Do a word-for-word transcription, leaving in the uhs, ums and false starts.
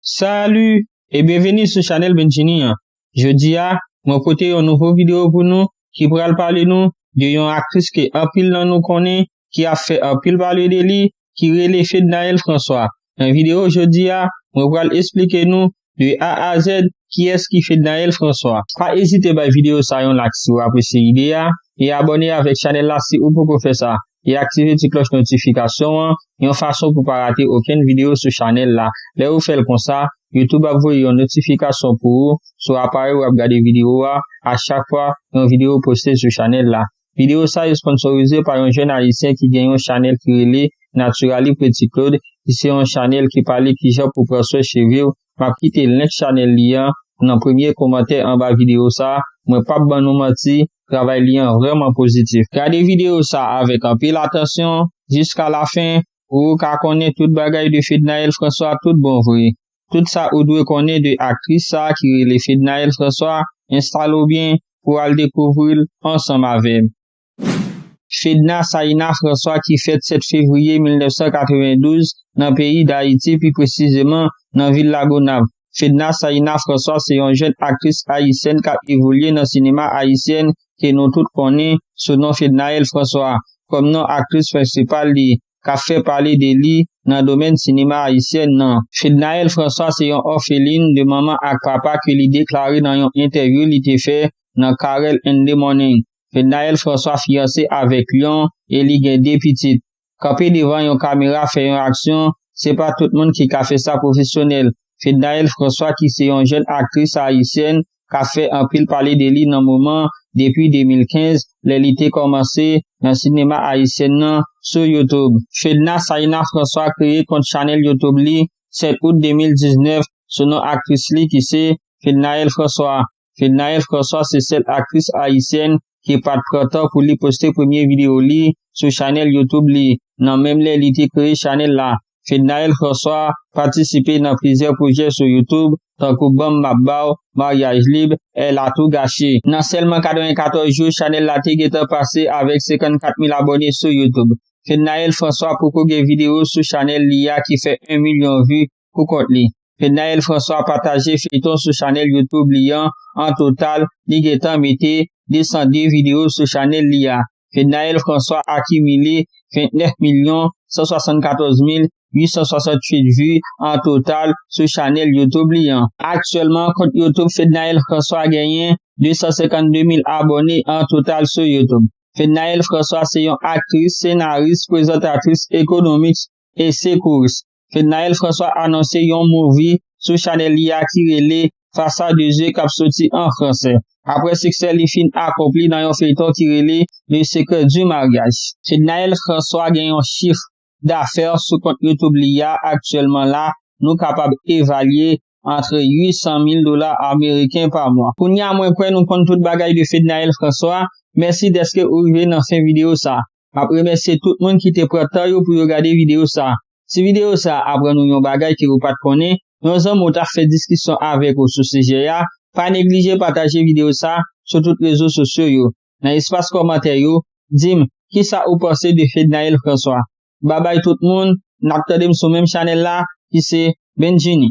Salut e byenveni sou chanèl Benjini an. Jodi a, mwen pote yon nouvo videyo pou nou ki pral pale nou de yon aktris ke anpil nan nou konnen ki ap fè anpil pale de li, ki rele Fednaelle François. Nan videyo jodi a, mwen pral esplike nou de A a Z kiyès ki Fednaelle François. Pa ezite bay videyo sa yon like si w apresye ide a, e abòne avèk chanèl la si ou poko fè sa, e aktive ti klòch notifikasyon an yon fason pou pa rate okenn videyo sou chanèl la. Lè ou fè l konsa, YouTube ap voye yon notifikasyon pou ou sou aparèy ou ap gade videyo a a chak fwa yon videyo poste sou chanèl la. Videyo sa yo sponsorize pa yon jèn ayisyen ki gen yon chanèl ki rele Naturally Pretty Claude, ki se yon chanèl ki pale kijan pou pran swen cheve w. M ap kite link chanèl li an nan premye kòmantè anba videyo sa. Mwen p ap ban nou manti, travay li an vrèman pozitif. Gade videyo sa avèk anpil atansyon jiska lafen pou ou ka konnen tout bagay de Fednaelle François tout bon vre. Tout sa ou dwe konnen de aktris sa ki rele Fednaelle François, enstale w byen pou al dekouvri l ansanm avè m. Fedna Saïna François ki fèt sèt fevriye mil nèf san katrevendouz nan peyi Dayiti, pi presizeman nan vil Lagonav. Fedna Saïna François se yon jèn aktris ayisyèn k ap evolye nan sinema ayisyèn ke nou tout konnen sou non Fednaelle François kòm non aktris prensipal li, k ap fè pale de li nan domèn sinema ayisyèn nan. Fednaelle François se yon òfelin de manman ak papa ke li deklare nan yon entèvyou li te fè nan Carel in the Morning. Fednaelle François fiyanse avèk Lyon e li gen de pitit. Kanpe devan yon kamera fè yon aksyon, se pa tout moun ki ka fè sa pwofesyonèl. Fednaelle François ki se yon jèn aktris ayisyèn k ap fè anpil pale de li nan moman depi de mil kenz lè li te kòmanse nan sinema ayisyèn nan sou YouTube. Fedna Saïna François kreye kont chanèl YouTube li sèt out de mil diznèf sou non aktris li ki se Fednaelle François. Fednaelle François se sèl aktris ayisyèn ki pa t pran tan pou li poste premye videyo li sou chanèl YouTube li nan menm lè li te kreye chanèl la. Fednaelle François patisipe nan plizyè pwojè sou YouTube, tankou Banm M ap Ba w, Maryaj Lib, Elle a tout gâché. Nan sèlman katrevenkatòz jou, chanèl la te gentan pase avèk senkannkat mil abòne sou YouTube. Fednaelle François poko gen videyo sou chanèl li a ki fè en milyon vi pou kont li. Fednaelle François pataje feyton sou chanèl YouTube li an. An total, li gentan mete de san de videyo sou chanèl li a. Fednaelle François akimile vennèf milyon san swasannkatòz mil uit san swasanntuit vi an total sou chanèl YouTube li an. Aktyèlman, kont YouTube Fednaelle François genyen de san senkannde mil abòne an total sou YouTube. Fednaelle François se yon aktris, senaris, prezantatris, ekonomis e sekouris. Fednaelle François anonse yon movie sou chanèl li a ki rele Face à deux yeux k ap soti an fransè. Apre siksè li fin akonpli nan yon feyton ki rele Le secret du mariage. Fednaelle François gen yon chif dafè sou kont YouTube li a aktyèlman la, nou kapab evalye antre uit san mil dola ameriken pa mwa. Kounye a mwen kwè nou konn tout bagay de Fednaelle François. Mèsi dèske ou rive nan fen videyo sa. M ap remèsye tout moun ki te pran tan yo pou yo gade videyo sa. Si videyo sa aprann ou yon bagay ke ou pa t konnen, yon zanmi w t ap fè diskisyon avèk ou sou sijè a, pa neglije pataje videyo sa sou tout rezo sosyo yo. Nan espas kòmantè yo, di m kisa ou panse de Fednaelle François. Babay tout moun, n ap tande m sou menm chanèl la ki se Benjini.